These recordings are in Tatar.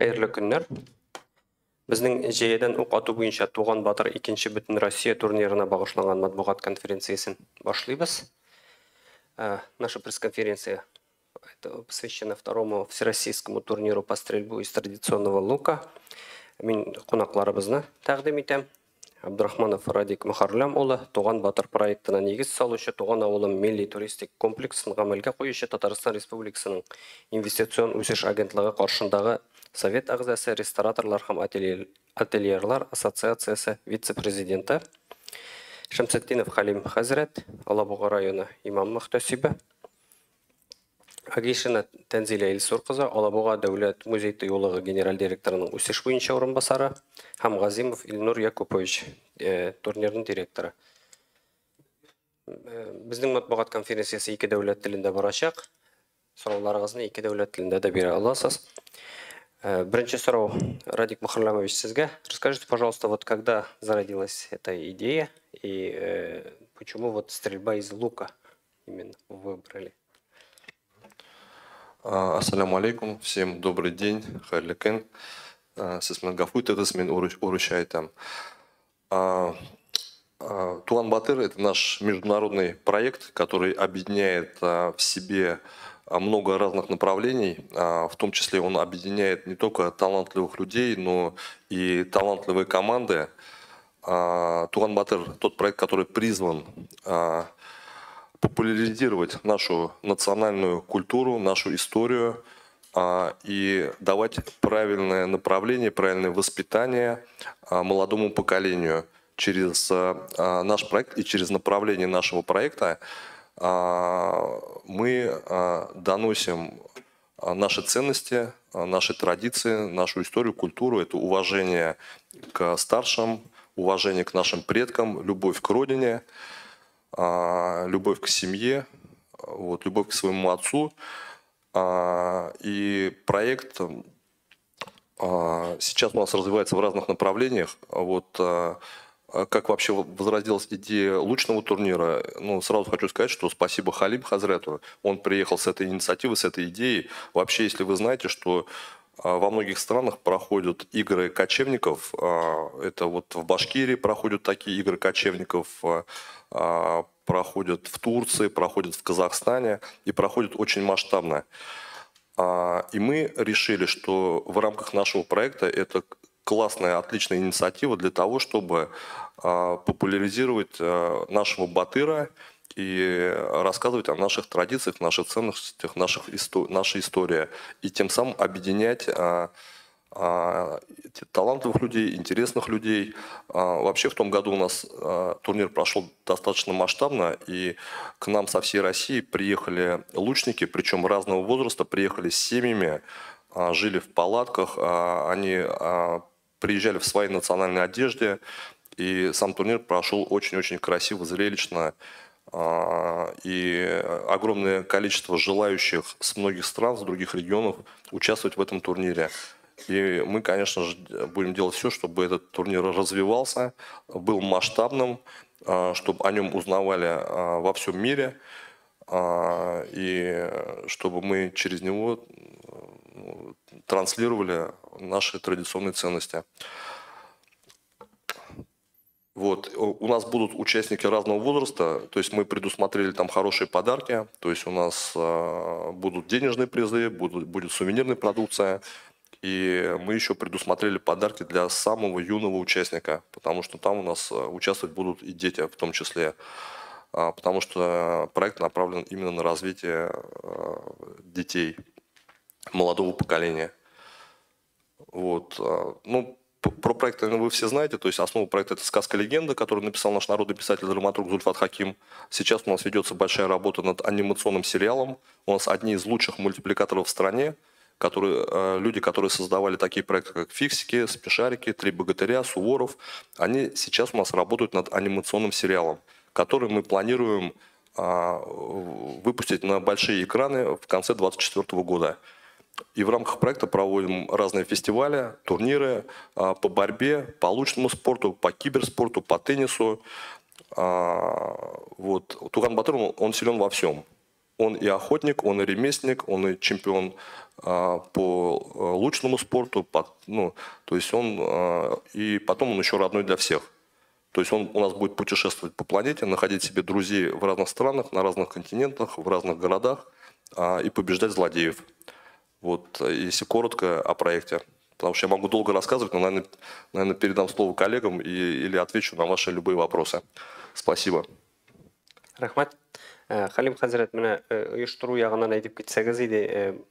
Хәерле көннәр. Безнең җәядән ук ату буенча Туган Батыр икенче Бөтенроссия турнирына багышланган матбугат конференциясен башлыйбыз. Наша пресс-конференция посвящена второму всероссийскому турниру по стрельбу из традиционного лука. Мин кунакларыбызны тәкъдим итәм. Абдрахманов Радик Мөхәрләм улы, Туган Батыр проектына нигез салучы, Туган авылым милли туристик комплексын гамәлгә куючы, Татарстан Республикасының Инвестицион үсеш агентлыгы каршындагы Совет әгъзасы, рестораторлар һәм отельерлар ассоциациясе вице-президенты. Шәмсетдинов Хәлим хәзрәт, Алабуга районы имам мөхтәсибе. Агишина Тәнзилә Илсур кызы, Алабуга дәүләт музей тыюлыгы генераль директорының үсеш буенча урынбасары һәм Газимов Илнур Якупович, турнирның директоры. Безнең матбугат конференциясе ике дәүләт телендә барачак. Сорауларыгызны ике дәүләт телендә дә бирә аласыз. Беренче сорау, Радик Мухарламович, сезгә. Расскажите, пожалуйста, вот когда зародилась эта идея и почему вот стрельба из лука именно выбрали? Ассаляму алейкум, всем добрый день, хәерле көн. Сез мине гафу итегез, мин урысча әйтәм. Туган Батыр — это наш международный проект, который объединяет в себе много разных направлений, в том числе он объединяет не только талантливых людей, но и талантливые команды. Туган Батыр — тот проект, который призван популяризировать нашу национальную культуру, нашу историю и давать правильное направление, правильное воспитание молодому поколению. Через наш проект и через направление нашего проекта мы доносим наши ценности, наши традиции, нашу историю, культуру. Это уважение к старшим, уважение к нашим предкам, любовь к родине, любовь к семье, вот, любовь к своему отцу. И проект сейчас у нас развивается в разных направлениях. Вот, как вообще возродилась идея лучного турнира, ну, сразу хочу сказать, что спасибо Халим Хазрету. Он приехал с этой инициативой, с этой идеей. Вообще, если вы знаете, что во многих странах проходят игры кочевников, это вот в Башкирии проходят такие игры кочевников, проходят в Турции, проходят в Казахстане и проходят очень масштабно. И мы решили, что в рамках нашего проекта это классная, отличная инициатива для того, чтобы популяризировать нашего батыра и рассказывать о наших традициях, наших ценностях, нашей истории. И тем самым объединять талантливых людей, интересных людей. Вообще в том году у нас турнир прошел достаточно масштабно, и к нам со всей России приехали лучники, причем разного возраста, приехали с семьями, жили в палатках, они приезжали в своей национальной одежде, и сам турнир прошел очень-очень красиво, зрелищно. И огромное количество желающих с многих стран, с других регионов участвовать в этом турнире. И мы, конечно же, будем делать все, чтобы этот турнир развивался, был масштабным, чтобы о нем узнавали во всем мире, и чтобы мы через него транслировали наши традиционные ценности. Вот. У нас будут участники разного возраста, то есть мы предусмотрели там хорошие подарки, то есть у нас будут денежные призы, будет сувенирная продукция, и мы еще предусмотрели подарки для самого юного участника, потому что там у нас участвовать будут и дети в том числе, потому что проект направлен именно на развитие детей, молодого поколения. Вот. Ну, про проект, наверное, вы все знаете, то есть основа проекта – это сказка-легенда, которую написал наш народный писатель-драматург Зульфат Хаким. Сейчас у нас ведется большая работа над анимационным сериалом. У нас одни из лучших мультипликаторов в стране, которые, люди, которые создавали такие проекты, как «Фиксики», «Смешарики», «Три богатыря», «Суворов», они сейчас у нас работают над анимационным сериалом, который мы планируем выпустить на большие экраны в конце 2024 года. И в рамках проекта проводим разные фестивали, турниры по борьбе, по лучному спорту, по киберспорту, по теннису. Вот. Туган Батыр, он силен во всем. Он и охотник, он и ремесленник, он и чемпион по лучному спорту, ну, то есть он, и потом он еще родной для всех. То есть он у нас будет путешествовать по планете, находить себе друзей в разных странах, на разных континентах, в разных городах и побеждать злодеев. Вот, если коротко о проекте. Потому что я могу долго рассказывать, но, наверное, передам слово коллегам или отвечу на ваши любые вопросы. Спасибо. Рәхмәт. Хәлим хәзрәт, менә оештыру ягыннан әйтеп китсәгез иде,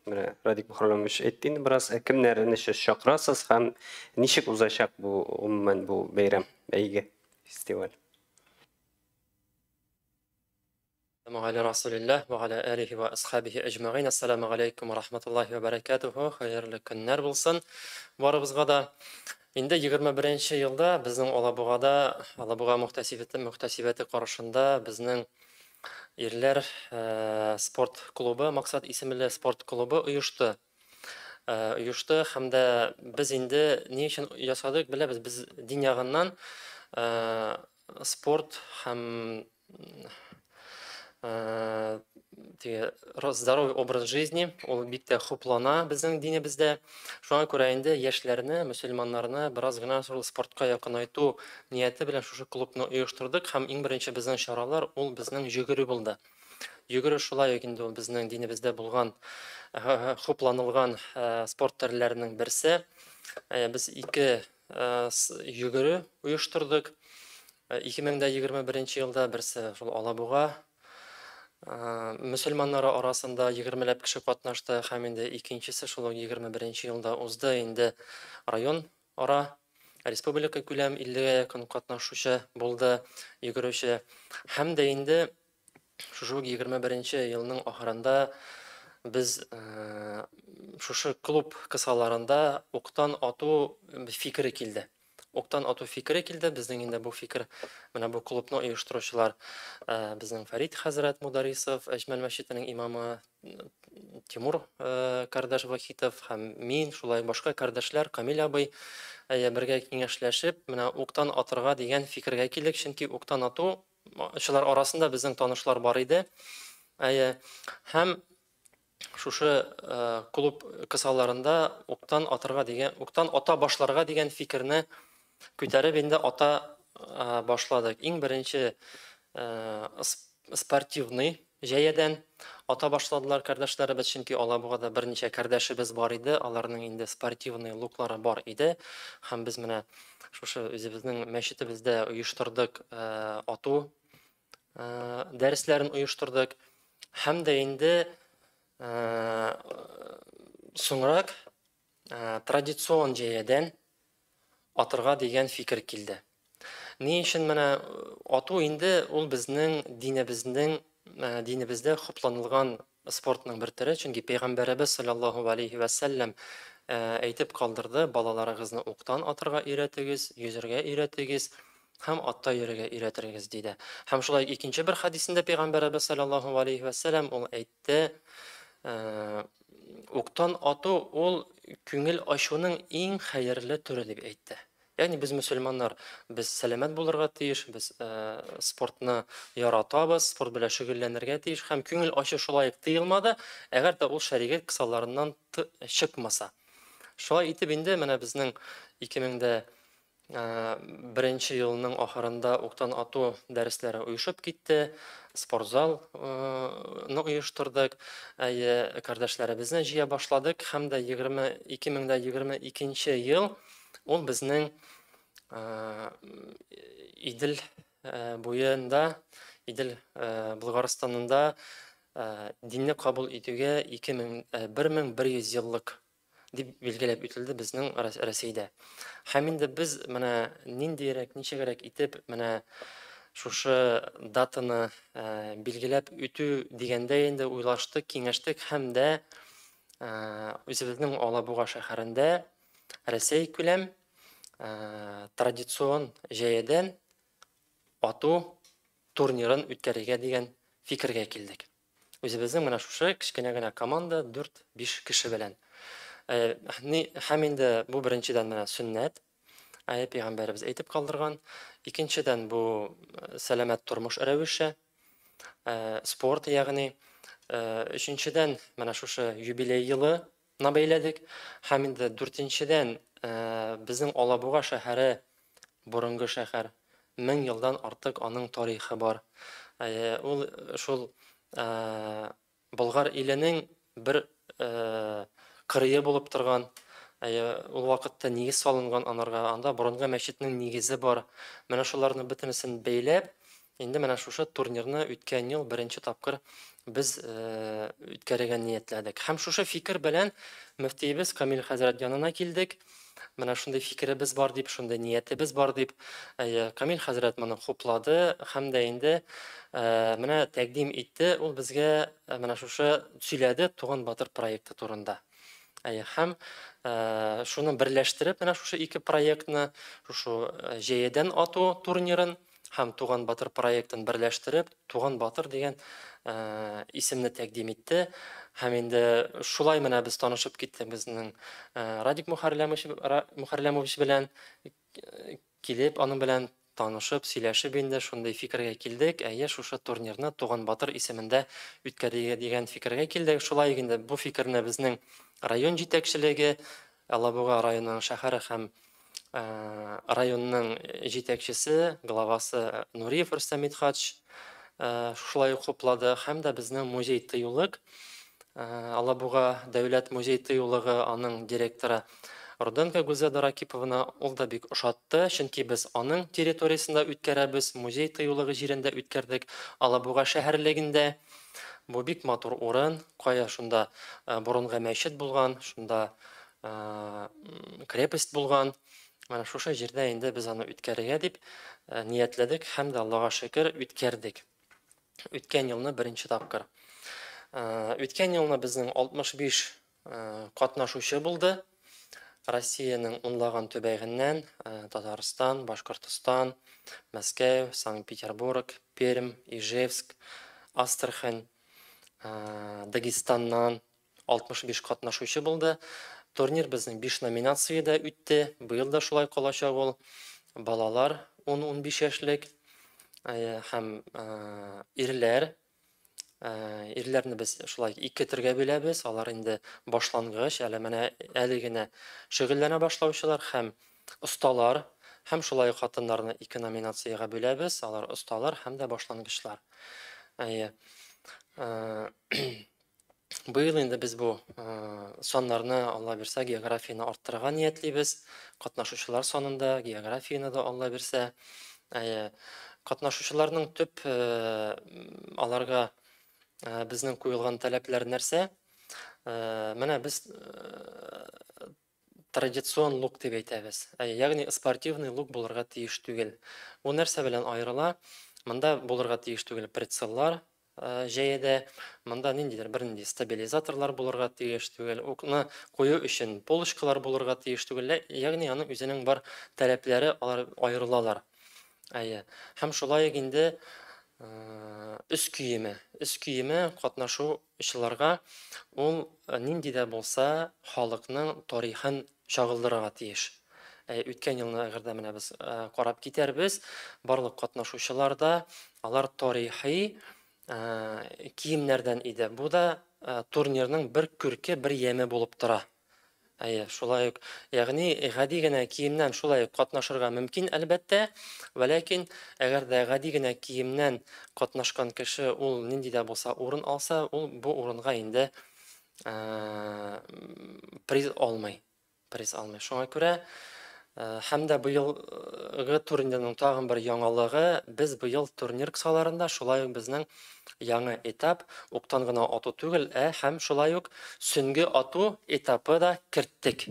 менә Радик Мөхәррәмович әйтте инде бераз, кемнәрне сез чакырасыз һәм ничек узачак бу гомумән бу бәйрәм, бәйге, фестиваль? Галә Расулилләһ ва галә алихи ва асхабихи әҗмәгыйн. Ассаламу алейкум ва рахматуллахи ва баракатуху. Хәерле көннәр булсын барыбызга да. Инде 21 елда безнең Алабугада, Алабуга мөхтәсибәте каршында безнең ирләр спорт клубы, Максат исемле спорт клубы оешты. Оешты һәм дә без инде ни өчен ясадык, беләбез, без дин ягыннан спорт һәм теге здоровый образ жизни, ул бик тә хуплана безнең динебездә. Шуңа күрә инде яшьләрне, мөселманнарны бераз гына шул спортка якынайту нияте белән шушы клубны оештырдык һәм иң беренче безнең чаралар ул безнең йөгерү булды. Йөгерү шулай ук инде ул безнең динебездә булган, хупланылган спорт төрләренең берсе. Без ике йөгерү оештырдык. 2021 елда берсе шул Алабуга мөселманнары арасында 20ләп кеше катнашты һәм инде икенчесе шул ук 21 елда узды инде район ара республика күләм 50гә якын катнашучы булды йөгерүче. Һәм дә инде шушы ук 21 елның ахырында без шушы клуб кысаларында уктан ату фикере килде. Уктан ату фикере килде. Безнең инде бу фикер, менә бу клубны оештыручылар, безнең Фәрит хәзрәт Мударисов, Әҗмәл мәчетенең имамы, Тимур кардәш Вахитов һәм мин, шулай башка кардәшләр, Камил абый, бергә киңәшләшеп, менә уктан атырга дигән фикергә килдек, чөнки уктан ату шулар арасында безнең танышлар бар иде. Һәм шушы клуб кысаларында уктан атырга дигән, уктан ата башларга дигән фикерне күтәреп инде ата башладык. Иң беренче спортивный җәядән ата башладылар кардәшләребез, чөнки Алабугада берничә кардәшебез бар иде, аларның инде спортивный луклары бар иде. Һәм без менә шушы үзебезнең мәчетебездә оештырдык, ату дәресләрен оештырдык. Һәм дә инде соңрак традицион җәядән атырга дигән фикер килде. Ни өчен менә ату инде ул безнең динебездә хупланылган спортның бер төре, чөнки Пәйгамбәребез саллаллаһу алейхи ва сәлләм әйтеп калдырды, балаларыгызны уктан атырга өйрәтегез, йөзергә өйрәтегез һәм атта йөрергә өйрәтегез диде. Һәм шулай икенче бер хадисендә Пәйгамбәребез саллаллаһу алейхи ва сәлләм ул әйтте, уктан ату ул күңел ачуның иң хәерле төре дип әйтте. Ягъни без мөселманнар, без сәламәт булырга тиеш, без спортны яратабыз, спорт белән шөгыльләнергә тиеш һәм күңел ачу шулай ук тыелмады, әгәр дә ул шәригать кысаларыннан чыкмаса. Шулай итеп инде менә безнең ике мең дә беренче елның ахырында уктан ату дәресләре оешып китте, спортзал оештырдык, әйе, кардәшләребезне җыя башладык һәм дә ике мең дә егерме икенче ел ул безнең Идел буенда, Идел Болгарстанында динне кабул итүгә ике мең, бер мең бер йөз еллык дип билгеләп үтелде безнең Рәсәйдә. Һәм инде без менә ниндирәк, ничегрәк итеп менә шушы датаны билгеләп үтү дигәндә инде уйлаштык, киңәштек һәм дә үзебезнең Алабуга шәһәрендә Рәсәй күләм традицион җәядән ату турнирын үткәрергә дигән фикергә килдек. Үзебезнең менә шушы кечкенә генә команда дүрт-биш кеше белән. Һәм инде бу беренчедән менә сөннәт, пәйгамбәребез әйтеп калдырган. Икенчедән бу сәламәт тормыш рәвеше, спорт ягъни. Өченчедән, менә шушы юбилей елына бәйләдек. Һәм инде дүртенчедән, безнең Алабуга шәһәре борынгы шәһәр. 1000 елдан артык аның тарихы бар. Ул шул Болгар иленең бер кырые булып торган. Ул вакытта нигез салынган анарга, анда борынгы мәчетнең нигезе бар. Менә шуларны бөтенесен бәйләп, инде менә шушы турнирны үткән ел беренче тапкыр без үткәрергә ниятләдек. Һәм шушы фикер белән мөфтиебез Камил хәзрәт янына килдек. Менә шундый фикеребез бар дип, шундый ниятебез бар дип, Камил хәзрәт моны хуплады һәм дә инде менә тәкъдим итте. Ул безгә менә шушы сөйләде Туган батыр проекты турында. Һәм шуны берләштереп, менә шушы ике проектны, шушы җәядән ату турнирын һәм Туган батыр проектын берләштереп, Туган батыр дигән исемне тәкъдим итте. Һәм инде шулай менә без танышып киттек безнең Радик Мухарлямович белән, килеп, аның белән танышып, сөйләшеп инде шундый фикергә килдек. Әйе, шушы турнирны Туган батыр исемендә үткәрергә дигән фикергә килдек. Шулай инде бу фикерне безнең район җитәкчелеге, Алабуга районының шәһәре һәм районның җитәкчесе, главасы Нуриев Рөстәм Мидхатович шулай ук хуплады. Һәм дә безнең музей тыюлык, Алабуга дәүләт музей тыюлыгы, аның директоры Руденко Гүзәл Ракиповна, ул да бик ошатты, чөнки без аның территориясендә үткәрәбез, музей тыюлыгы җирендә үткәрдек, Алабуга шәһәрлегендә. Бу бик матур урын, кая шунда борынгы мәчет булган, шунда крепость булган. Менә шушы җирдә инде без аны үткәрергә дип ниятләдек һәм дә Аллага шөкер үткәрдек. Үткән елны беренче тапкыр. Үткән елны безнең 65 катнашучы булды. Россиянең унлаган төбәгеннән, Татарстан, Башкортостан, Мәскәү, Санкт-Петербург, Пермь, Ижевск, Астрахань, Дагестаннан 65 катнашучы булды. Турнир безнең 5 номинациядә үтте. Быел да шулай калачак ул. Балалар 10-15 яшьлек һәм ирләр. Ирләрне без шулай ике төргә бүләбез. Алар инде башлангыч, әле менә әле генә шөгыльләнә башлаучылар һәм осталар, һәм шулай ук хатыннарны ике номинациягә бүләбез. Алар осталар һәм дә башлангычлар. Быел инде без бу саннарны, Алла бирсә, географияне арттырырга ниятлибез. Катнашучылар санында, географияне дә Алла бирсә. Катнашучыларның төп аларга безнең куелган таләпләр нәрсә? Менә без традицион лук дип әйтәбез. Ягъни спортивный лук булырга тиеш түгел. Бу нәрсә белән аерыла? Монда булырга тиеш түгел прицеллар, җәядә, монда ниндидер бернинди стабилизаторлар булырга тиеш түгел, укны кую өчен полочкалар булырга тиеш түгел, ягъни аның үзенең бар таләпләре, алар аерылалар. Әйе. Һәм шулай ук инде өс киеме. Өс киеме катнашучыларга ул нинди дә булса халыкның тарихын чагылдырырга тиеш. Үткән елны әгәр дә менә без карап китәрбез, барлык катнашучылар да алар тарихи киемнәрдән иде. Бу да турнирның бер күрке, бер яме булып тора. Әйе, шулай ук, ягъни гади генә киемнән шулай ук катнашырга мөмкин, әлбәттә, вәләкин әгәр дә гади генә киемнән катнашкан кеше ул нинди дә булса урын алса, ул бу урынга инде приз алмый. Приз алмый. Шуңа күрә һәм дә быелгы турнирның тагын бер яңалыгы, без быел турнир кысаларында шулай ук безнең яңа этап, уктан гына ату түгел, ә һәм шулай ук сөңге ату этапы да керттек.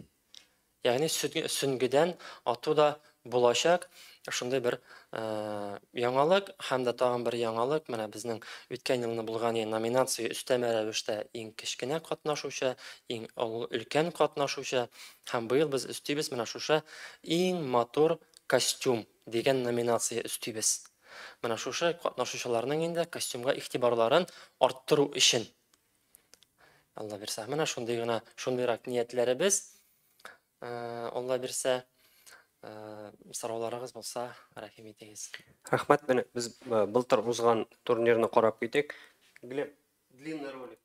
Ягъни сөңгедән ату да булачак. Шундый бер яңалык һәм дә тагын бер яңалык, менә безнең үткән елны булган номинация өстәмә рәвештә иң кечкенә катнашучы, иң өлкән катнашучы, һәм быел без өстибез менә шушы иң матур костюм дигән номинация өстибез. Менә шушы катнашучыларның инде костюмга игътибарларын арттыру өчен. Алла бирсә, менә шундый гына, шундыйрак ниятләребез. Алла бирсә, сорауларыгыз булса, рәхим итегез. Рәхмәт. Менә без былтыр узган турнирны карап китик. Глеб, Длинный ролик.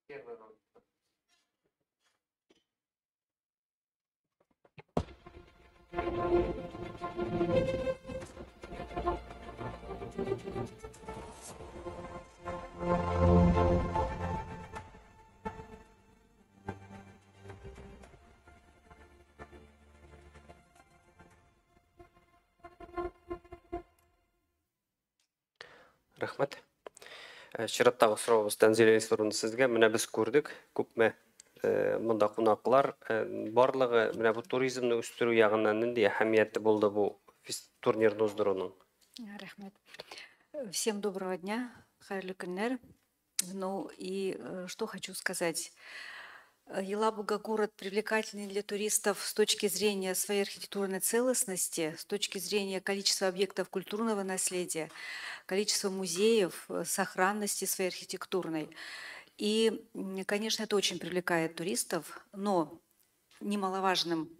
Первый ролик. Рәхмәт. Чираттагы соравыбыз Тәнзилә Илсуровна сезгә. Менә без күрдек, күпме монда кунаклар. Барлыгы менә бу туризмны үстерү ягыннан нинди әһәмияте булды бу турнирны уздыруның? Рәхмәт. Всем доброго дня, хәерле көннәр. Ну и что хочу сказать. Елабуга город привлекательный для туристов с точки зрения своей архитектурной целостности, с точки зрения количества объектов культурного наследия, количества музеев, сохранности своей архитектурной. И, конечно, это очень привлекает туристов, но немаловажным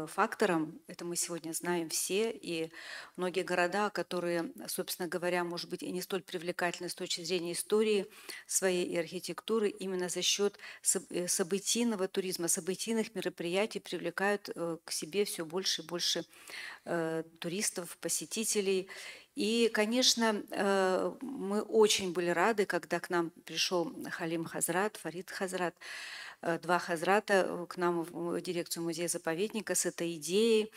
фактором, это мы сегодня знаем все, и многие города, которые, собственно говоря, может быть, и не столь привлекательны с точки зрения истории своей и архитектуры, именно за счет событийного туризма, событийных мероприятий привлекают к себе все больше и больше туристов, посетителей. И, конечно, мы очень были рады, когда к нам пришел Халим Хазрат, Фарид Хазрат, два Хазрата к нам в дирекцию музея-заповедника с этой идеей.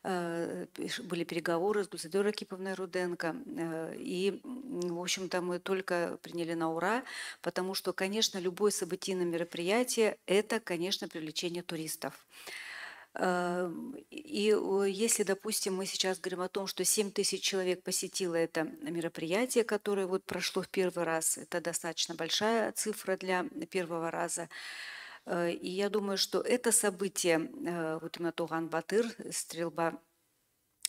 Были переговоры с Гульзадой Ракиповной Руденко. И, в общем-то, мы только приняли на ура, потому что, конечно, любое событийное мероприятие – это, конечно, привлечение туристов. И если, допустим, мы сейчас говорим о том, что 7 тысяч человек посетило это мероприятие, которое вот прошло в первый раз, это достаточно большая цифра для первого раза. И я думаю, что это событие, вот именно Туган Батыр, стрельба,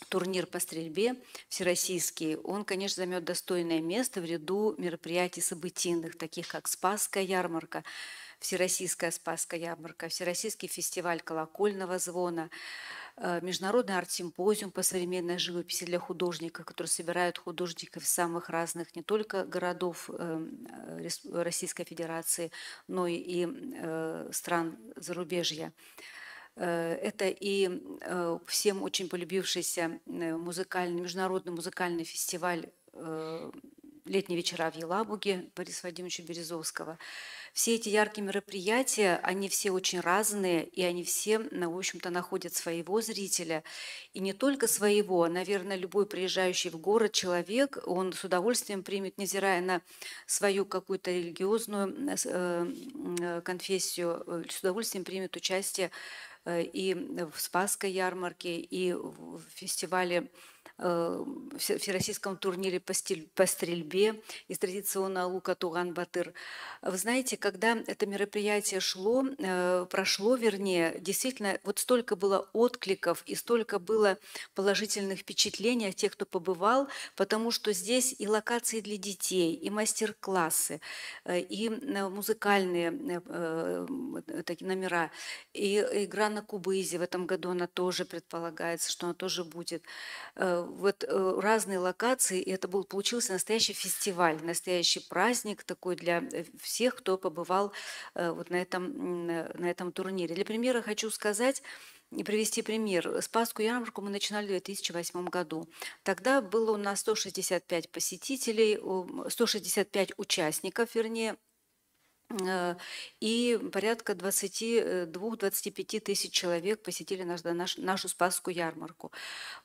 турнир по стрельбе всероссийский, он, конечно, займет достойное место в ряду мероприятий событийных, таких как Спасская ярмарка, Всероссийская Спасская ярмарка, Всероссийский фестиваль колокольного звона, международный арт-симпозиум по современной живописи для художников, который собирает художников самых разных не только городов Российской Федерации, но и стран зарубежья. Это и всем очень полюбившийся музыкальный, международный музыкальный фестиваль «Летние вечера в Елабуге» Бориса Вадимовича Березовского. Все эти яркие мероприятия, они все очень разные, и они все, в общем-то, находят своего зрителя. И не только своего, наверное, любой приезжающий в город человек, он с удовольствием примет, невзирая на свою какую-то религиозную конфессию, с удовольствием примет участие и в Спасской ярмарке, и в фестивале, всероссийском турнире по стрельбе из традиционного лука Туган-Батыр. Вы знаете, когда это мероприятие шло, прошло, вернее, действительно, вот столько было откликов и столько было положительных впечатлений от тех, кто побывал, потому что здесь и локации для детей, и мастер-классы, и музыкальные такие номера, и игра на кубызе в этом году она тоже предполагается, что она тоже будет. Вот разные локации, и это был, получился настоящий фестиваль, настоящий праздник такой для всех, кто побывал вот на этом турнире. Для примера хочу сказать и привести пример. Спасскую ярмарку мы начинали в 2008 году. Тогда было у нас 165 посетителей, 165 участников, вернее, и порядка 22-25 тысяч человек посетили нашу Спасскую ярмарку.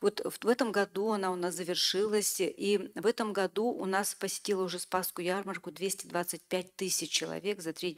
Вот в этом году она у нас завершилась, и в этом году у нас посетила уже Спасскую ярмарку 225 тысяч человек за три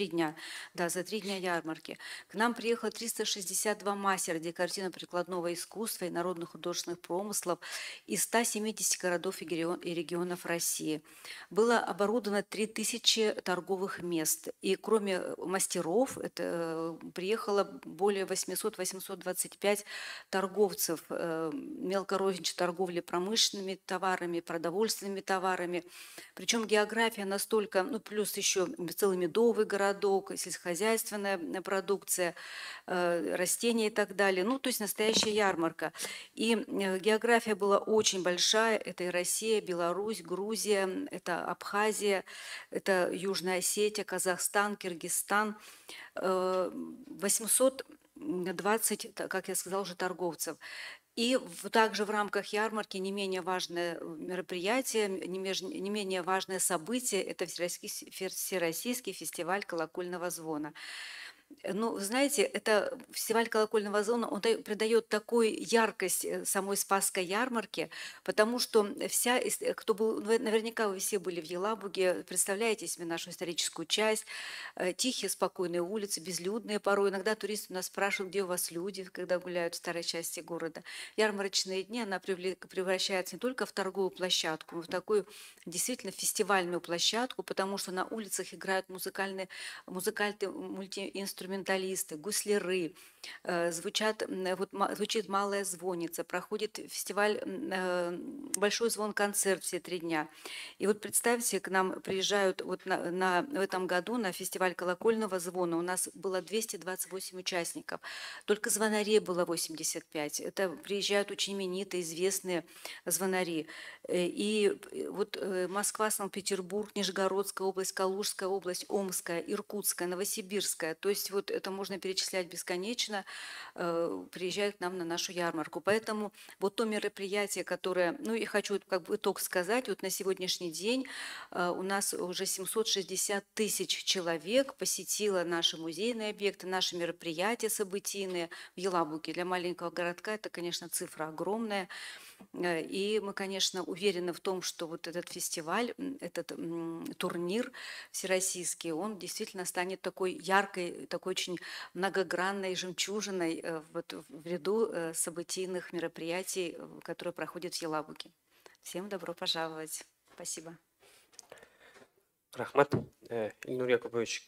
дня, да, за 3 дня ярмарки. К нам приехало 362 мастера декоративно-прикладного искусства и народных художественных промыслов из 170 городов и регионов России. Было оборудовано 3000 торговых мест. И кроме мастеров, это приехало более 800-825 торговцев мелкорозничной торговли промышленными товарами, продовольственными товарами. Причем география настолько, ну плюс еще целый медовый городок, сельскохозяйственная продукция, растения и так далее. Ну, то есть настоящая ярмарка. И география была очень большая. Это и Россия, Беларусь, Грузия, это Абхазия, это Южная Осетия, Казахстан, Киргизстан. 820, как я сказала уже, торговцев. И также в рамках ярмарки не менее важное мероприятие, не менее важное событие – это Всероссийский фестиваль колокольного звона. Ну, знаете, это фестиваль колокольного звона, он придает такую яркость самой Спасской ярмарке, потому что вся, кто был, наверняка вы все были в Елабуге, представляете себе нашу историческую часть, тихие, спокойные улицы, безлюдные порой. Иногда туристы у нас спрашивают, где у вас люди, когда гуляют в старой части города. Ярмарочные дни, она превращается не только в торговую площадку, но в такую действительно фестивальную площадку, потому что на улицах играют музыкальные мультиинструменталисты, гусляры, звучит малая звонница, проходит фестиваль «Большой звон-концерт» все 3 дня. И вот представьте, к нам приезжают вот в этом году на фестиваль колокольного звона у нас было 228 участников, только звонарей было 85. Это приезжают очень именитые, известные звонари. И вот Москва, Санкт-Петербург, Нижегородская область, Калужская область, Омская, Иркутская, Новосибирская. То есть вот это можно перечислять бесконечно, приезжают к нам на нашу ярмарку. Поэтому вот то мероприятие, которое, ну и хочу как бы итог сказать, вот на сегодняшний день у нас уже 760 тысяч человек посетило наши музейные объекты, наши мероприятия событийные в Елабуге. Для маленького городка это, конечно, цифра огромная. И мы, конечно, уверены в том, что вот этот фестиваль, этот турнир всероссийский, он действительно станет такой яркой, такой очень многогранной жемчужиной вот в ряду событийных мероприятий, которые проходят в Елабуге. Всем добро пожаловать. Спасибо. Рәхмәт. Илнур Якупович,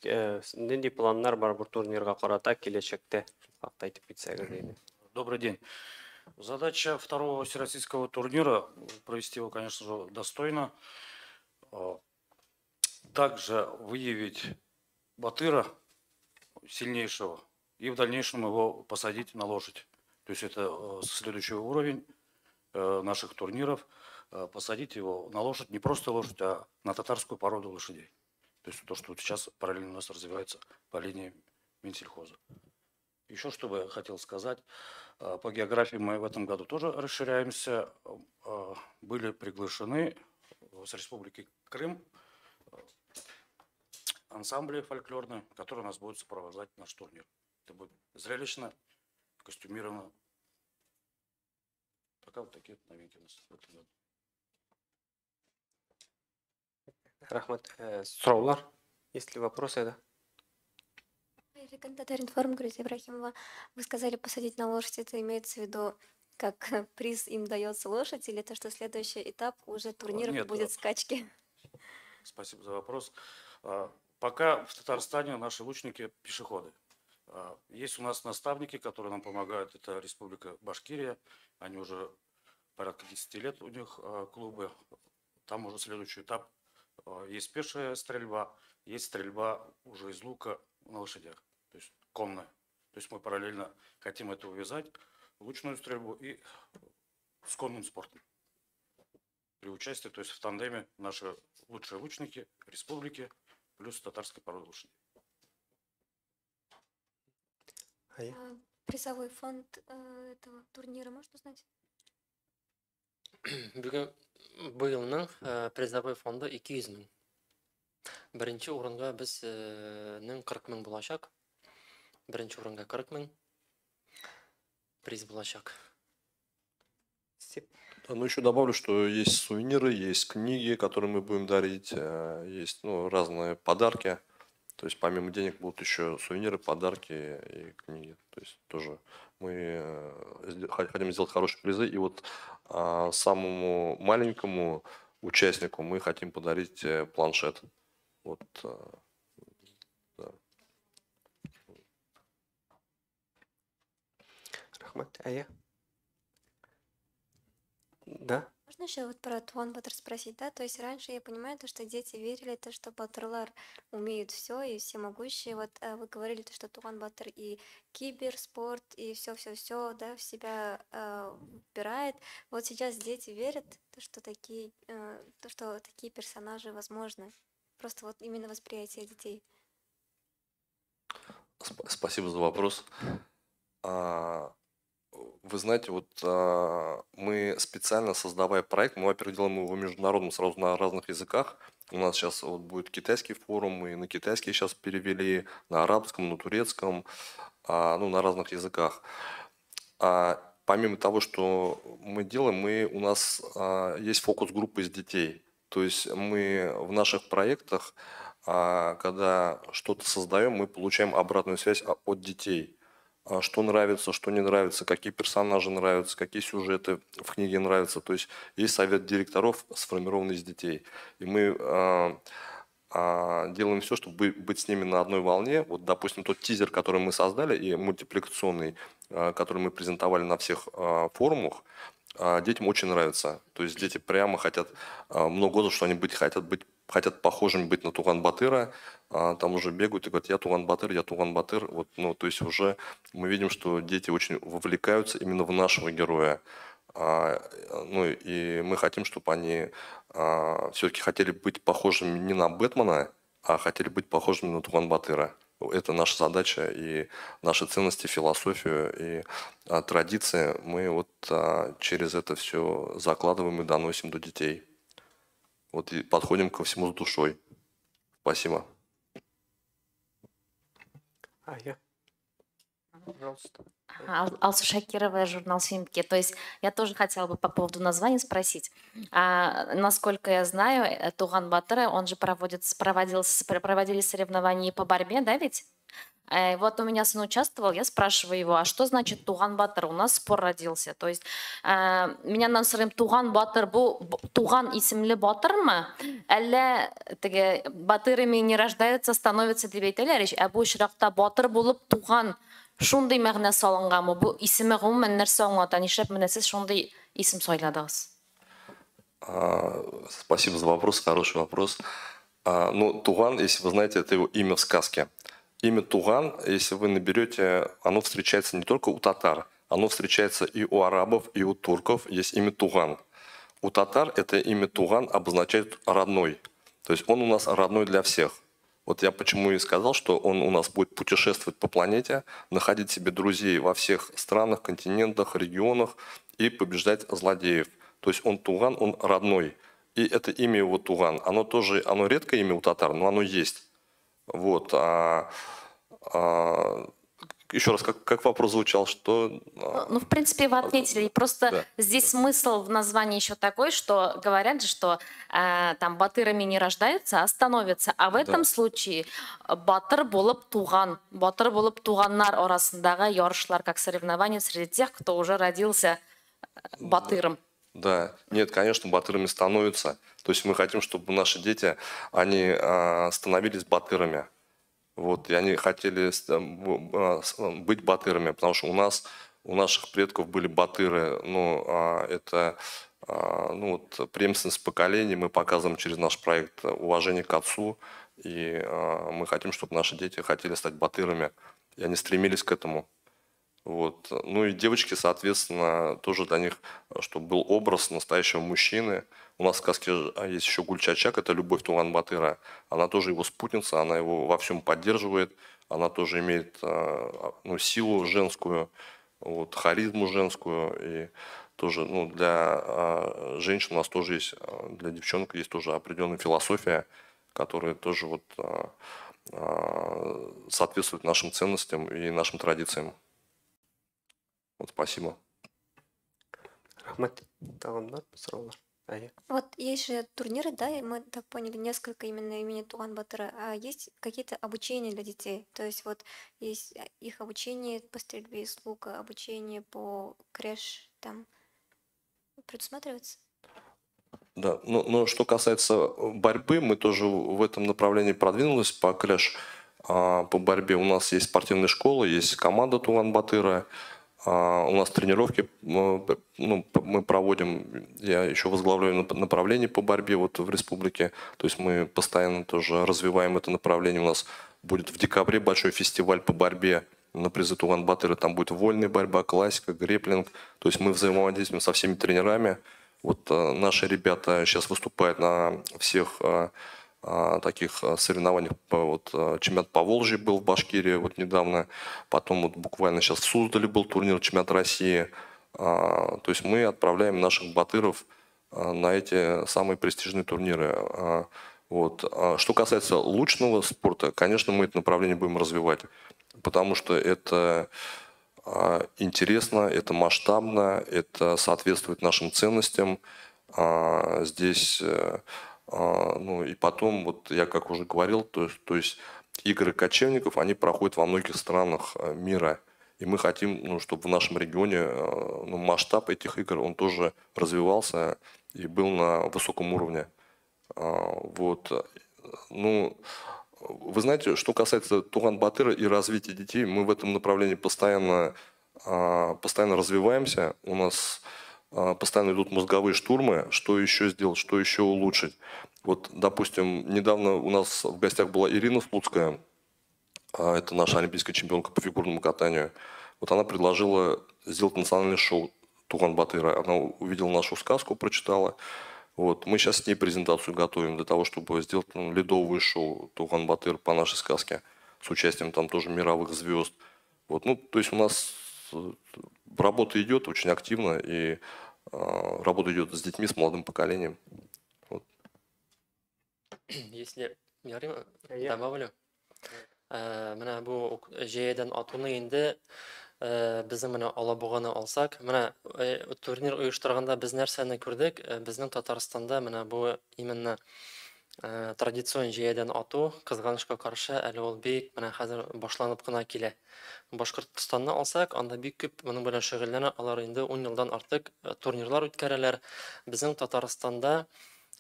нинди планнар бар бу турнирга карата киләчәктә? Хакта әйтеп китсәгез иде. Добрый день. Задача второго всероссийского турнира провести его, конечно же, достойно. Также выявить батыра сильнейшего и в дальнейшем его посадить на лошадь. То есть это следующий уровень наших турниров. Посадить его на лошадь, не просто лошадь, а на татарскую породу лошадей. То есть то, что вот сейчас параллельно у нас развивается по линии Минсельхоза. Еще что бы я хотел сказать, по географии мы в этом году тоже расширяемся. Были приглашены с Республики Крым ансамбли фольклорные, которые нас будут сопровождать наш турнир. Это будет зрелищно, костюмировано. Пока вот такие новинки у нас в этом году. Рәхмәт. Сораулар? Есть ли вопросы, да? Татар-информ, Грюза Ибрахимова. Вы сказали посадить на лошадь, это имеется в виду, как приз им дается лошадь, или то, что следующий этап уже турниров? Нет, будет скачки? Спасибо за вопрос. Пока в Татарстане наши лучники пешеходы. Есть у нас наставники, которые нам помогают. Это Республика Башкирия. Они уже порядка 10 лет у них клубы. Там уже следующий этап. Есть пешая стрельба, есть стрельба уже из лука на лошадях, то есть конная. То есть мы параллельно хотим это увязать, лучную стрельбу и с конным спортом. При участии, то есть в тандеме наши лучшие лучники республики плюс татарской породы лошадей. А призовой фонд этого турнира можно узнать? Бүген быелның призовой фонды 200 мең. Беренче урынга безнең 40 мең булачак. Беренче урынга 40 мең приз булачак. Да, ну еще добавлю, что есть сувениры, есть книги, которые мы будем дарить, есть, ну, разные подарки. То есть помимо денег будут еще сувениры, подарки и книги. То есть тоже мы хотим сделать хорошие призы. И вот самому маленькому участнику мы хотим подарить планшет. Вот, да. Рәхмәт. Әйе. Да? Можно еще вот про Туган Батыр спросить, да? То есть раньше я понимаю, то, что дети верили, то, что батырлар умеют все и всемогущие. Вот вы говорили, то, что Туган Батыр и киберспорт, и все-все-все, да, в себя вбирает. Вот сейчас дети верят, то, что такие персонажи возможны. Просто вот именно восприятие детей. Спасибо за вопрос. Вы знаете, вот мы специально создавая проект, мы, во-первых, делаем его международным сразу на разных языках. У нас сейчас вот будет китайский форум, мы на китайский сейчас перевели, на арабском, на турецком, ну, на разных языках. Помимо того, что мы делаем, у нас есть фокус-группы из детей. То есть мы в наших проектах, когда что-то создаем, мы получаем обратную связь от детей. Что нравится, что не нравится, какие персонажи нравятся, какие сюжеты в книге нравятся. То есть есть совет директоров, сформированный из детей. И мы делаем все, чтобы быть с ними на одной волне. Вот, допустим, тот тизер, который мы создали, и мультипликационный, который мы презентовали на всех форумах, детям очень нравится. То есть дети прямо хотят, много отзывов, что они хотят похожими быть на Туган Батыра, там уже бегают и говорят: я Туган Батыр, я Туган Батыр. Вот, ну, то есть уже мы видим, что дети очень вовлекаются именно в нашего героя. Ну, и мы хотим, чтобы они все-таки хотели быть похожими не на Бэтмена, а хотели быть похожими на Туган Батыра. Это наша задача и наши ценности, философию и традиции мы вот через это все закладываем и доносим до детей. Вот и подходим ко всему с душой. Спасибо. А я? Пожалуйста. Алсу Шакирова, журнал «Сөембике». То есть я тоже хотела бы по поводу названия спросить. Насколько я знаю, Туган Батыра, он же проводили соревнования по борьбе, да ведь? Вот у меня сын участвовал, я спрашиваю его: а что значит Туган Батыр? У нас спор родился. То есть мин аннан сорыйм: Туган Батыр бу Туган исемле батырмы? Әллә теге батырами не рождаются, становятся дип әйтәләр ич. Ә бу очракта батыр булып туган шундый мәгънә салынганмы? Бу исеме гомумән нәрсә аңлата? Нишләп менә сез шундый исем сайладыгыз? Спасибо за вопрос, хороший вопрос. Ну, Туган, если вы знаете, это его имя в сказке. Имя Туган, если вы наберете, оно встречается не только у татар, оно встречается и у арабов, и у турков, есть имя Туган. У татар это имя Туган обозначает родной. То есть он у нас родной для всех. Вот я почему и сказал, что он у нас будет путешествовать по планете, находить себе друзей во всех странах, континентах, регионах и побеждать злодеев. То есть он Туган, он родной. И это имя его Туган. Оно тоже, оно редкое имя у татар, но оно есть. Вот. Еще раз, как вопрос звучал, что... Ну, в принципе, вы ответили. Просто Да. здесь смысл в названии еще такой, что говорят же, что там батырами не рождаются, а становятся. А в этом случае батыр булып туган, батыр булып туганнар арасындагы ярышлар, как соревнование среди тех, кто уже родился батыром. Да, нет, конечно, батырами становятся. То есть мы хотим, чтобы наши дети, они становились батырами. Вот, и они хотели быть батырами, потому что у нас, у наших предков были батыры. Ну, это ну, вот, преемственность поколений мы показываем через наш проект уважение к отцу. И мы хотим, чтобы наши дети хотели стать батырами, и они стремились к этому. Вот. Ну и девочки, соответственно, тоже для них, чтобы был образ настоящего мужчины. У нас в сказке есть еще Гульчачак, это любовь Туган Батыра. Она тоже его спутница, она его во всем поддерживает. Она тоже имеет, ну, силу женскую, вот, харизму женскую. И тоже, ну, для женщин у нас тоже есть, для девчонок есть тоже определенная философия, которая тоже вот соответствует нашим ценностям и нашим традициям. Вот, спасибо. Рәхмәт. Тагын бар сораулар? Әйе. Вот есть же турниры, да, и мы так поняли, несколько именно имени Туган Батыра. А есть какие-то обучения для детей? То есть вот есть их обучение по стрельбе из лука, обучение по көрәш, там предусматривается? Да, но что касается борьбы, мы тоже в этом направлении продвинулись по көрәш, по борьбе. У нас есть спортивная школа, есть команда Туган Батыра, у нас тренировки, ну, мы проводим, я еще возглавляю направление по борьбе вот в республике, то есть мы постоянно тоже развиваем это направление. У нас будет в декабре большой фестиваль по борьбе на призы Туган Батыра, там будет вольная борьба, классика, греплинг, то есть мы взаимодействуем со всеми тренерами. Вот наши ребята сейчас выступают на всех таких соревнованиях. Вот, чемпионат Поволжья был в Башкирии вот недавно, потом вот буквально сейчас в Суздале был турнир чемпионат России. То есть мы отправляем наших батыров на эти самые престижные турниры. Вот. Что касается лучного спорта, конечно, мы это направление будем развивать, потому что это интересно, это масштабно, это соответствует нашим ценностям. Здесь, ну и потом, вот я как уже говорил, то есть игры кочевников, они проходят во многих странах мира. И мы хотим, ну, чтобы в нашем регионе ну, масштаб этих игр, он тоже развивался и был на высоком уровне. Вот. Ну, вы знаете, что касается Туган Батыра и развития детей, мы в этом направлении постоянно развиваемся. У нас постоянно идут мозговые штурмы, что еще сделать, что еще улучшить. Вот, допустим, недавно у нас в гостях была Ирина Слуцкая, это наша олимпийская чемпионка по фигурному катанию. Вот она предложила сделать национальное шоу Туган Батыра. Она увидела нашу сказку, прочитала. Вот. Мы сейчас с ней презентацию готовим для того, чтобы сделать, ну, ледовое шоу Туган Батыр по нашей сказке с участием там тоже мировых звезд. Вот. Ну, то есть у нас работа идет очень активно, и работа идет с детьми, с молодым поколением. Вот. Если ярыймы, добавлю. Менә бу җәядән атуны инде безнең менә Алабуганы алсак, менә турнир оештырганда без нәрсәне күрдек? Безнең Татарстанда менә бу именно традицион җәядән ату, кызганычка каршы, әле ул бик менә хәзер башланып кына килә. Башкортстанны алсак, анда бик күп моның белән шөгыльләнә, алар инде 10 елдан артык турнирлар үткәрәләр. Безнең Татарстанда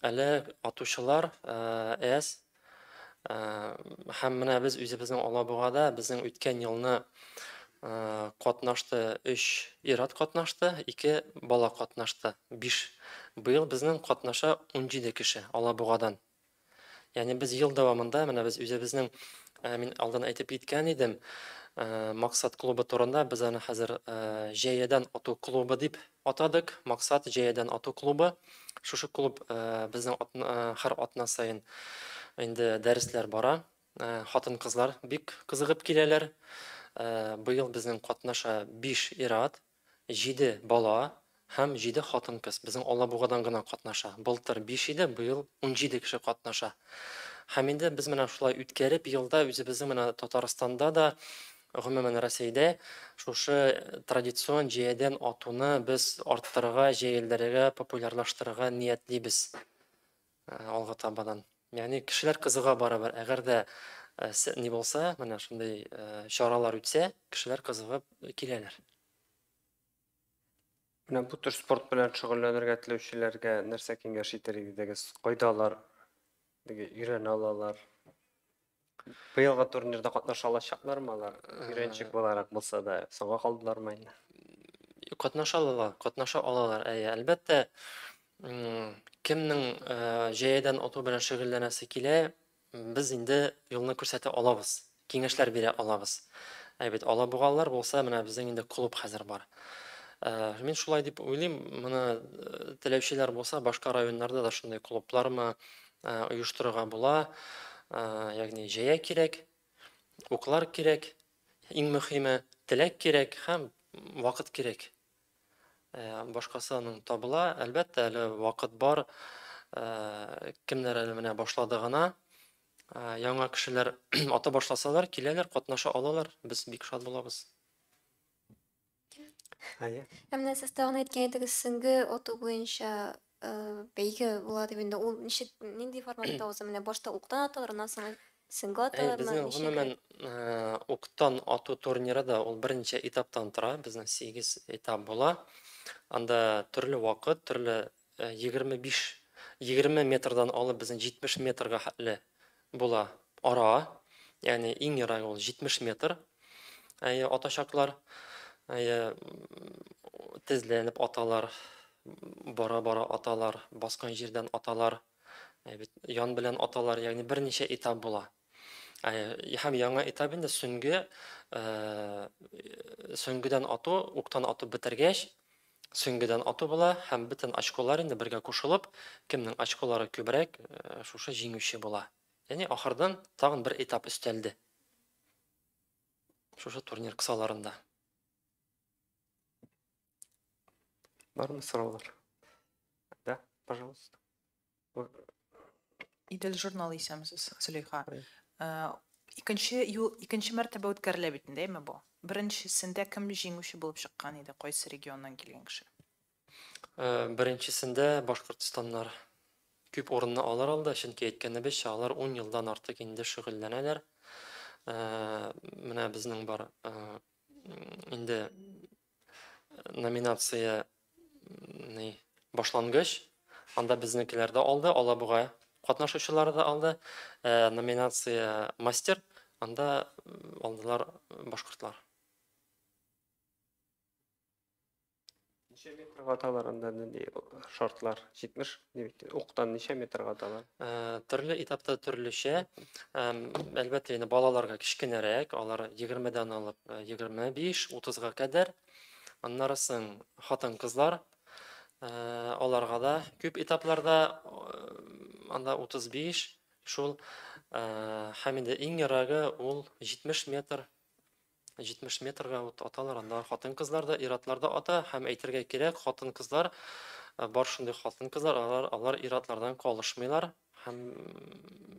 әле атучылар әз. Һәм менә без үзебезнең Алабугада безнең үткән елны катнашты өч ир-ат катнашты, ике бала катнашты, биш. Быел безнең катнаша 17 кеше Алабугадан. Ягъни без ел дәвамында менә без үзебезнең, мин алдан әйтеп киткән идем, Максат клубы турында, без аны хәзер җәядән ату клубы дип атадык. Максат җәядән ату клубы. Шушы клуб безнең һәр атна саен инде дәресләр бара. Хатын-кызлар бик кызыгып киләләр. Быел безнең катнаша 5 ир-ат, 7 бала һәм 7 хатын-кыз. Безнең Алабугадан гына катнаша. Былтыр 5 иде, быел 17 кеше катнаша. Һәм инде без менә шулай үткәреп, елда үзебезнең менә Татарстанда да, гомумән Рәсәйдә шушы традицион җәядән атуны без арттырырга, җәелдерергә, популярлаштырырга ниятлибез алга табадан. Ягъни кешеләр кызыга барыбер. Әгәр дә ни булса, менә шундый чаралар үтсә, кешеләр кызыгып киләләр. Менә бу төр спорт белән шөгыльләнергә теләүчеләргә нәрсә киңәш итәр идегез? Кайда алар теге өйрәнә алалар? Быелгы турнирда катнаша алачаклармы алар? Өйрәнчек буларак булса да, соңга калдылармы инде? Катнаша алалар, катнаша алалар. Әйе, әлбәттә, кемнең җәядән ату белән шөгыльләнәсе килә, без инде юлны күрсәтә алабыз, киңәшләр бирә алабыз. Ә бит алабугалылар булса, менә безнең инде клуб хәзер бар. Мин шулай дип уйлыйм, моны теләүчеләр булса, башка районнарда да шундый клублармы оештырырга була. Ягъни җәя кирәк, уклар кирәк, иң мөһиме теләк кирәк һәм вакыт кирәк. Башкасы аның табыла. Әлбәттә, әле вакыт бар. Кемнәр әле менә башлады гына. Яңа кешеләр ата башласалар, киләләр, катнаша алалар. Без бик шат булабыз. Әйе. Ә менә сез тагын әйткән идегез, сөңге ату буенча бәйге була дип инде. Ул ничек, нинди форматта уза? Менә башта уктан аталар, аннан соң сөңге аталармы? Безнең Ничек? гомумән уктан ату турниры да ул берничә этаптан тора. Безнең 8 этап була. Анда төрле вакыт, төрле 20 метрдан алып безнең 70 метрга хәтле була ара. Ягъни иң ерагы ул 70 метр. Әйе, атачаклар. Әйе, тезләнеп аталар, бара-бара аталар, баскан җирдән аталар, әйе, бит ян белән аталар, ягъни берничә этап була. Әйе, һәм яңа этап инде сөңгедән ату, уктан атып бетергәч, сөңгедән ату була һәм бөтен очколар инде бергә кушылып, кемнең очколары күбрәк, шушы җиңүче була. Ягъни ахырдан тагын бер этап өстәлде. Шушы турнир кысаларында. Бармы сораулар? Да, пожалуйста. Идел журналы исәнмесез, Зөләйха. Ой. Икенче юл, икенче мәртәбә үткәрелә бит инде, әйме бу? Беренчесендә кем җиңүче булып чыккан иде? Кайсы регионнан килгән кеше? Беренчесендә Башкортстаннар күп урынны алар алды, чөнки әйткәнебезчә, алар 10 елдан артык инде шөгыльләнәләр. Менә безнең бар, инде номинация ни, башлангыч, анда безнекеләр дә алды, Алабуга катнашучылары да алды. Номинация мастер, анда алдылар башкортлар. Ничә метрга аталар анда, нинди шартлар? 70, дип, уктан ничә метрга аталар? Төрле этапта төрлечә. Әлбәттә, инде балаларга кечкенәрәк, алар егермедән алып, егерме биш, утызга кадәр. Аннары соң хатын-кызлар, аларга да күп этапларда, анда 35, шул. Һәм инде иң ерагы ул 70 метр. 70 метрга аталар, анда хатын-кызлар да, ир-атлар да ата. Һәм әйтергә кирәк, хатын-кызлар, бар шундый хатын-кызлар, алар ир-атлардан калышмыйлар. Һәм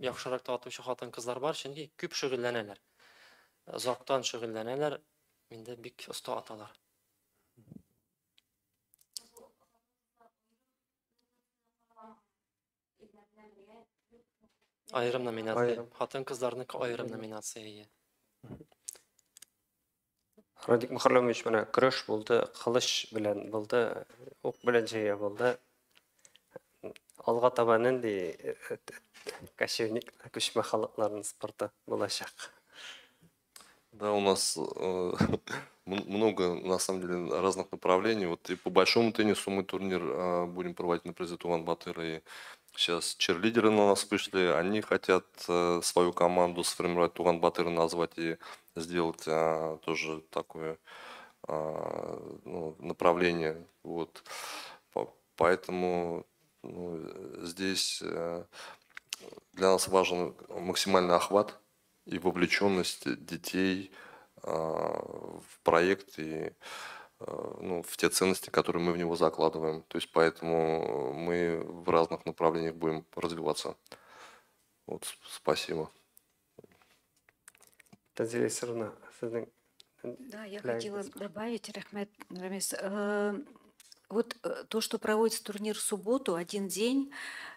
яхшырак та атучы хатын-кызлар бар, чөнки күп шөгыльләнәләр. Озактан шөгыльләнәләр, инде бик оста аталар. Аерым номинация. Аерым. Хатын-кызларныкы аерым номинация, ие. Радик Мөхәрләмович, менә көрәш булды, кылыч белән булды, ук белән җәя булды. Алга таба нинди кочевник, күчмә халыкларның спорты булачак? Да, у нас много, на самом деле, разных направлений. И по большому теннису мы турнир будем проводить на призы Туган Батыра. И сейчас черлидеры на нас вышли, они хотят свою команду сформировать, Туган Батыра назвать и сделать тоже такое направление. Поэтому, здесь для нас важен максимальный охват. и вовлеченность детей в проект и, ну, в те ценности, которые мы в него закладываем. То есть поэтому мы в разных направлениях будем развиваться. Вот, спасибо. Танзиля Исаровна, сезнең Да, я теләгегез хотела бар. Добавить, рәхмәт, Рамис. Вот то, что проводится турнир в субботу, один день,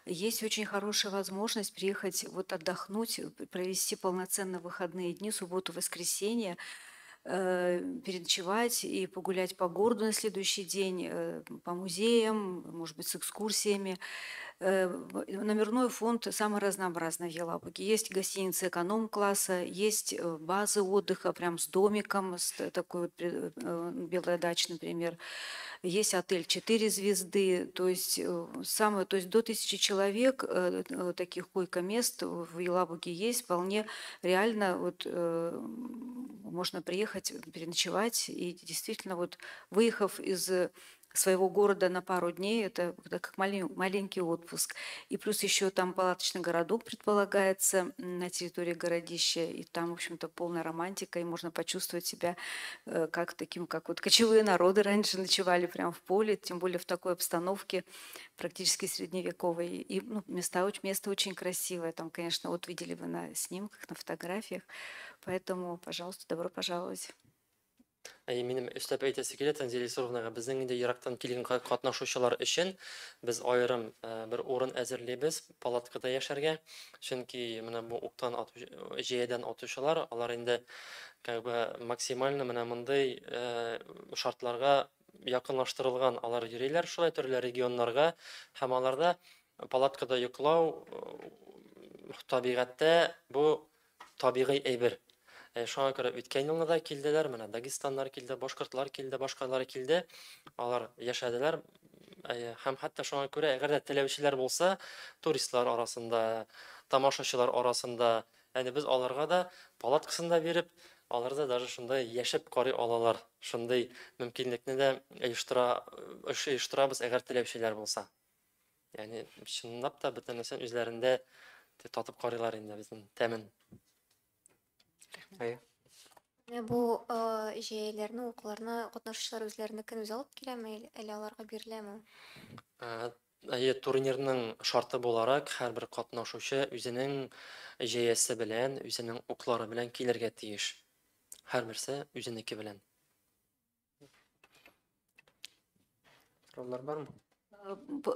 есть очень хорошая возможность приехать, вот отдохнуть, провести полноценно выходные дни, субботу, воскресенье, переночевать и погулять по городу на следующий день, по музеям, может быть, с экскурсиями. Номерной фонд самый разнообразный в Елабуге. Есть гостиницы эконом-класса, есть базы отдыха прям с домиком, с такой вот «Белая дача», например. Есть отель 4 звезды, то есть, самое, то есть до 1000 человек таких койко-мест в Елабуге есть. Вполне реально вот, можно приехать, переночевать и действительно, вот, выехав из своего города на пару дней, это как маленький отпуск. И плюс еще там палаточный городок предполагается на территории городища, и там, в общем-то, полная романтика, и можно почувствовать себя как таким, как вот кочевые народы раньше ночевали прямо в поле, тем более в такой обстановке практически средневековой. И, ну, место очень красивое, там, конечно, вот видели вы на снимках, на фотографиях, поэтому, пожалуйста, добро пожаловать. Әй, минем өстәп әйтәсе килә Танзиля Исаровнага, безнең инде ерактан килгән катнашучылар өчен без аерым бер урын әзерлибез палаткада яшәргә, чөнки менә бу уктан ату, җәядән атучылар, алар инде как бы максимально менә мондый шартларга якынлаштырылган, алар йөриләр шулай төрле регионнарга, һәм аларда палаткада йоклау табигатьтә бу табигый әйбер. Шуңа күрә үткән елны да килделәр, менә Дагестаннар килде, башкортлар килде, башкалар килде. Алар яшәделәр. Һәм хәтта шуңа күрә, әгәр дә теләүчеләр булса, туристлар арасында, тамашачылар арасында, ягъни без аларга да палаткасын да биреп, алар да даже шунда яшәп карый алалар. Шундый мөмкинлекне дә оештырабыз, әгәр теләүчеләр булса. Ягъни чынлап та бөтен нәрсәне үзләрендә татып карыйлар инде безнең тәмен. Әйе. Менә бу җәяләрне, укларны катнашучылар үзләренекен үзе алып киләме, әллә аларга биреләме? Әйе, турнирның шарты буларак, һәрбер катнашучы үзенең җәясе белән, үзенең уклары белән килергә тиеш. Һәрберсе үзенеке белән. Сораулар бармы?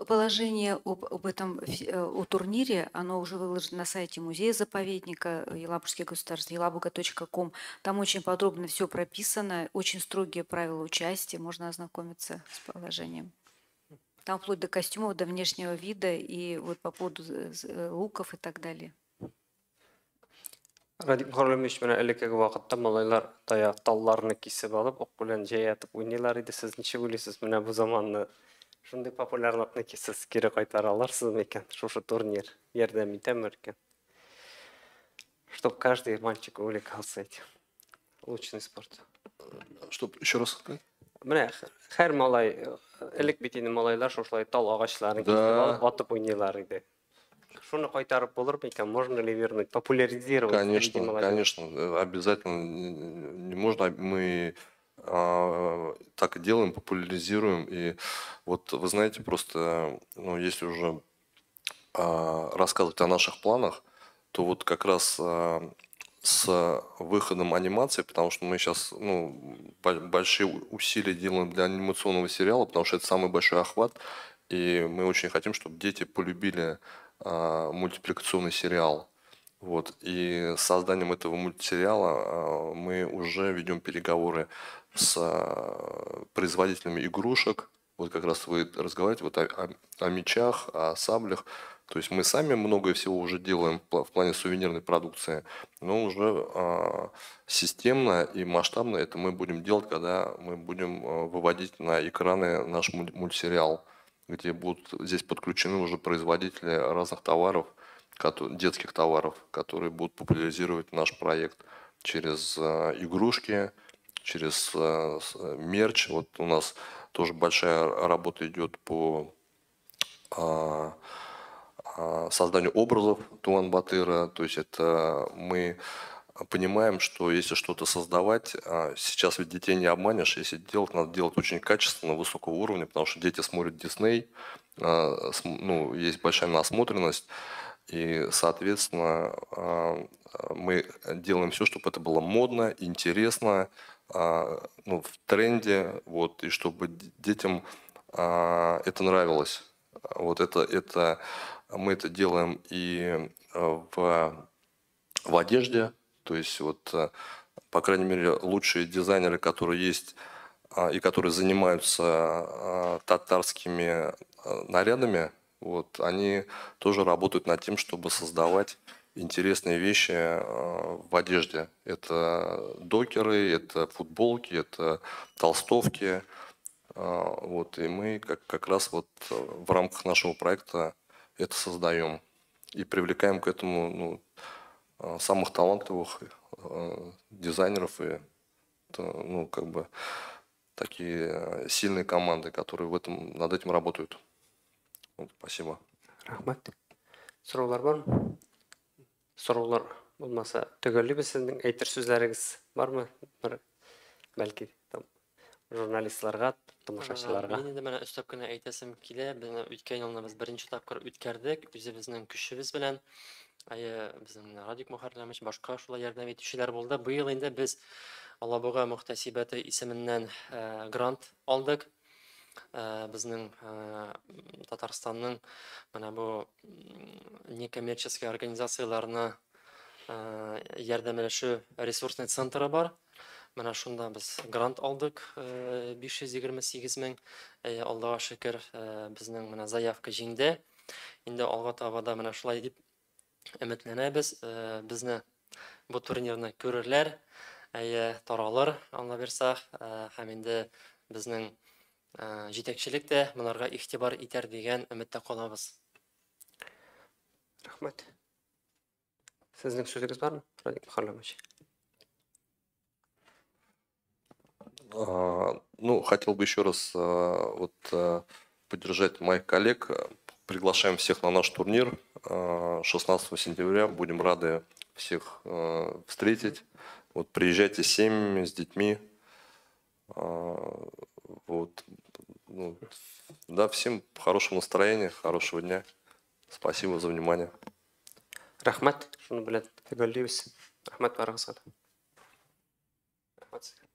Положение об этом, о турнире, оно уже выложено на сайте музея-заповедника Елабужский государственный, елабуга.ком. Там очень подробно все прописано, очень строгие правила участия, можно ознакомиться с положением. Там вплоть до костюмов, до внешнего вида и вот по поводу луков и так далее. Радик Мөхәррәмович, менә элеккеге вакытта малайлар таяк талларны кисеп алып, ук белән җәя атып уйныйлар иде. Сез ничек уйлыйсыз, менә бу заманны шундый популярлыкны сез кире кайтара аларсызмы икән? Шушы турнир ярдәм итәме икән? Чтоб каждый мальчик увлекался этим. Лучный спорт. Чтоб еще раз сказать? Менә һәр малай, элек бит инде малайлар шушылай тал агачларын кисеп алып атып уйныйлар иде. Шуны кайтарып булырмы икән? Можно ли вернуть, популяризировать среди Конечно, молодежи? Конечно, обязательно не можно. Мы так и делаем, популяризируем. И вот вы знаете, просто, ну, если уже рассказывать о наших планах, то вот как раз с выходом анимации, потому что мы сейчас, ну, большие усилия делаем для анимационного сериала, потому что это самый большой охват, и мы очень хотим, чтобы дети полюбили мультипликационный сериал. Вот. И с созданием этого мультсериала мы уже ведем переговоры с производителями игрушек. Вот как раз вы разговариваете вот о мечах, о саблях. То есть мы сами многое всего уже делаем в плане сувенирной продукции, но уже системно и масштабно это мы будем делать, когда мы будем выводить на экраны наш мультсериал, где будут здесь подключены уже производители разных товаров, детских товаров, которые будут популяризировать наш проект через игрушки, через мерч. Вот у нас тоже большая работа идет по созданию образов Туган Батыра. То есть это мы понимаем, что если что-то создавать, сейчас ведь детей не обманешь, если делать, надо делать очень качественно, высокого уровня, потому что дети смотрят Дисней, ну, есть большая насмотренность, и, соответственно, мы делаем все, чтобы это было модно, интересно, ну, в тренде, вот, и чтобы детям это нравилось. Вот это мы это делаем и в одежде, то есть вот, по крайней мере, лучшие дизайнеры, которые есть и которые занимаются татарскими нарядами, вот, они тоже работают над тем, чтобы создавать интересные вещи в одежде. Это докеры, это футболки, это толстовки. Вот, и мы как раз вот в рамках нашего проекта это создаем и привлекаем к этому, ну, самых талантливых дизайнеров и, ну, как бы такие сильные команды, которые над этим работают. Вот, спасибо. Рәхмәт. Сораулар бармы? Сораулар булмаса, төгәллибез. Сезнең әйтер сүзләрегез бармы? Бер, бәлки, там, журналистларга, тамашачыларга. Мин инде менә өстәп кенә әйтәсем килә. Менә үткән елны без беренче тапкыр үткәрдек үзебезнең көчебез белән. Әйе, безнең менә Радик Мөхәррәмович, башка шулай ярдәм итүчеләр булды. Быел инде без Алабуга мөхтәсибәте исеменнән грант алдык. Безнең Татарстанның менә бу некоммерческий организацияләренә ярдәмләшү ресурсный центры бар. Менә шунда без грант алдык, 528 мең. Аллага шөкер, безнең менә заявка җиңде. Инде алга таба да менә шулай дип өметләнәбез. Безне бу турнирны күрерләр, әйе, таралыр, Алла бирсә, һәм инде безнең җитәкчелек тә монарга игътибар итәр дигән өметтә калабыз. Рәхмәт. Сезнең сүзегез бармы, Радик Мөхәррәмович? Ну, хотел бы еще раз вот поддержать моих коллег. Приглашаем всех на наш турнир 16 сентября. Будем рады всех встретить. Вот, приезжайте с семьями, с детьми. Вот. Ну, да, всем хорошего настроения, хорошего дня. Спасибо за внимание. Рәхмәт. Шуның белән төгәллибез. Рәхмәт барыгызга да. Рәхмәт сезгә.